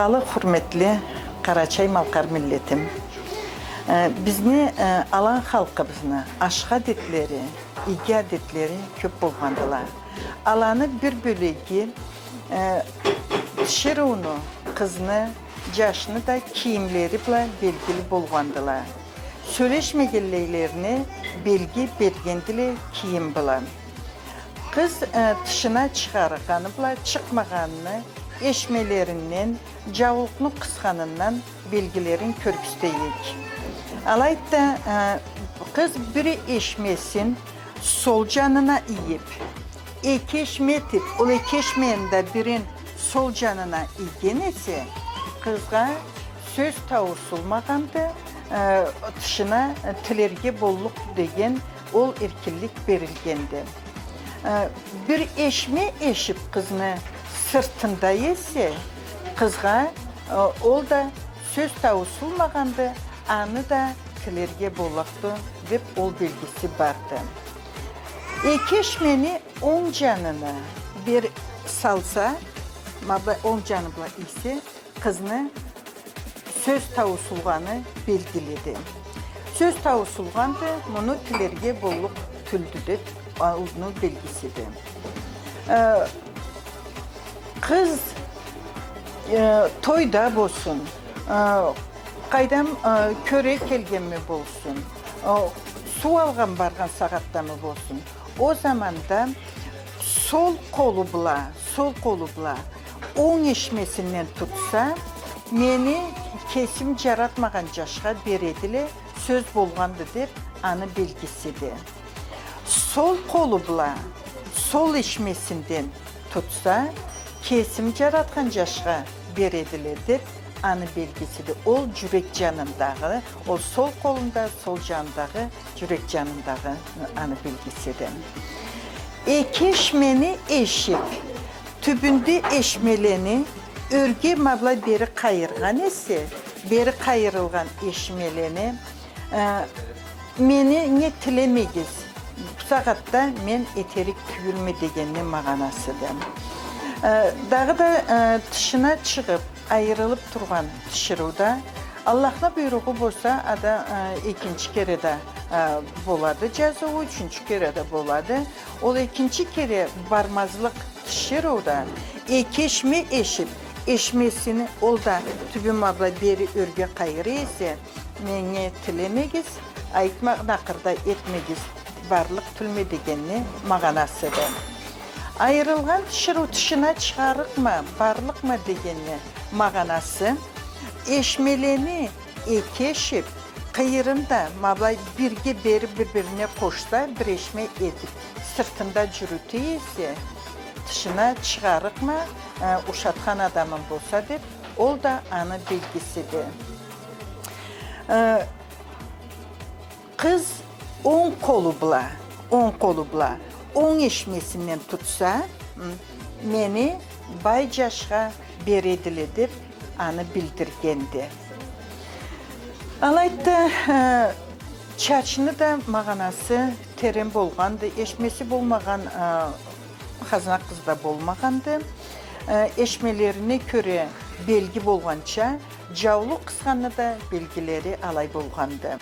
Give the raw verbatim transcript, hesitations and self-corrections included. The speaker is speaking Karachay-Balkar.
Аллах, хурметли къарачай-малкъар миллетим. Э, бизни, э, алан халкъыбызны ашхы адетлери, иги адетлери кёп болгъандыла. Аланы бир бёлеги, э, тиширыуну, къызны, джашны да кийимлери бла белгили болгъандыла. Сёлешмегенлейлерине белги бергендиле кийим бла. Къыз, э, тышына чыгъаргъаны бла чыкъмагъаныны эшмелеринден, джаулукъну къысханындан белгилерин кёргюзтейик. Алайды да, э, къыз бир эшмесин сол джанына ийип, эки эшме этип, ол эки эшмени да бирин сол джанына ийген эсе, къызгъа сёз таусулмагъанды, э, тышына, э, тилерге боллукъ деген ол эркинлик берилгенди. Э, бир эшме эшип къызны сыртында эсе, къызгъа, э, ол да сёз таусулмагъанды, аны да тилерге боллукъду деп ол белгиси барды. Эки эшмени онг джанына бир салса, ма бу онг джаны бла ийсе, къызны сёз таусулгъаны белгилиди. Сёз таусулгъанды, муну тилерге боллукъ тюлдю деп, а, муну белгисиди. Э, къыз, э, тойда болсун, э, къайдам, э, кёре келгенми болсун, э, суу алгъан баргъан сагъатдамы болсун, ол заманда сол къолу бла, сол къолу бла онг эшмесинден тутса, мени кесим джаратмагъан джашха бередиле, сёз болгъанды деп, аны белгисиди. Сол къолу бла сол эшмесинден тутса, кесим джаратхан джашха бередиле деп, аны белгисиди. Ол джюрек джанындагъы, ол сол къолунда, сол джанындагъы, джюрек джанындагъы аны белгисиди. Эки эшмени эшип, тюбюнде эшмелени ёрге ма былай бери къайыргъан эсе, бери къайырылгъан эшмелени, э, мени не тилемегиз, бусагъатда мен этерик тюйюлме дегенни магъанасыды. Э, дагъыда, э, тышына чыгъып, айырылып тургъан тиширыуда, Аллахны буйругъу болса, ада, э, экинчи кере да, э, болады джазыуу, ючюнчю кере да болады. Ол экинчи кере бармазлыкъ тиширыуда эки эшме эшип, эшмесини ол да тюбюн ма былай бери ёрге къайыра эсе, меннге тилемегиз, айтмагъыз, накъырда этмегиз, барлыкъ тюлме дегенни магъанасыды. Айырылгъан тиширыу тышына чыгъарыкъма, барлыкъма дегенни магъанасы, эшмелени эки эшип, къыйырында ма былай бирге берип бир-бирине къошса, бир эшме этип, сыртында джюрюте эсе, тышына чыгъарыкъма, э, ушатхан адамым болса деп, ол да аны белгисиди. Э, къыз онг къолу бла, онг къолу бла, онг эшмесинден тутса, м, мени бай джашха бередиле деп, аны билдиргенди. Алайды да, э, чачны да магъанасы терен болгъанды, эшмеси болмагъан, э, хазна къыз да болмагъанды. Э, эшмелерине кёре белги болгъанча, джаулукъ къысханны да белгилери алай болгъанды.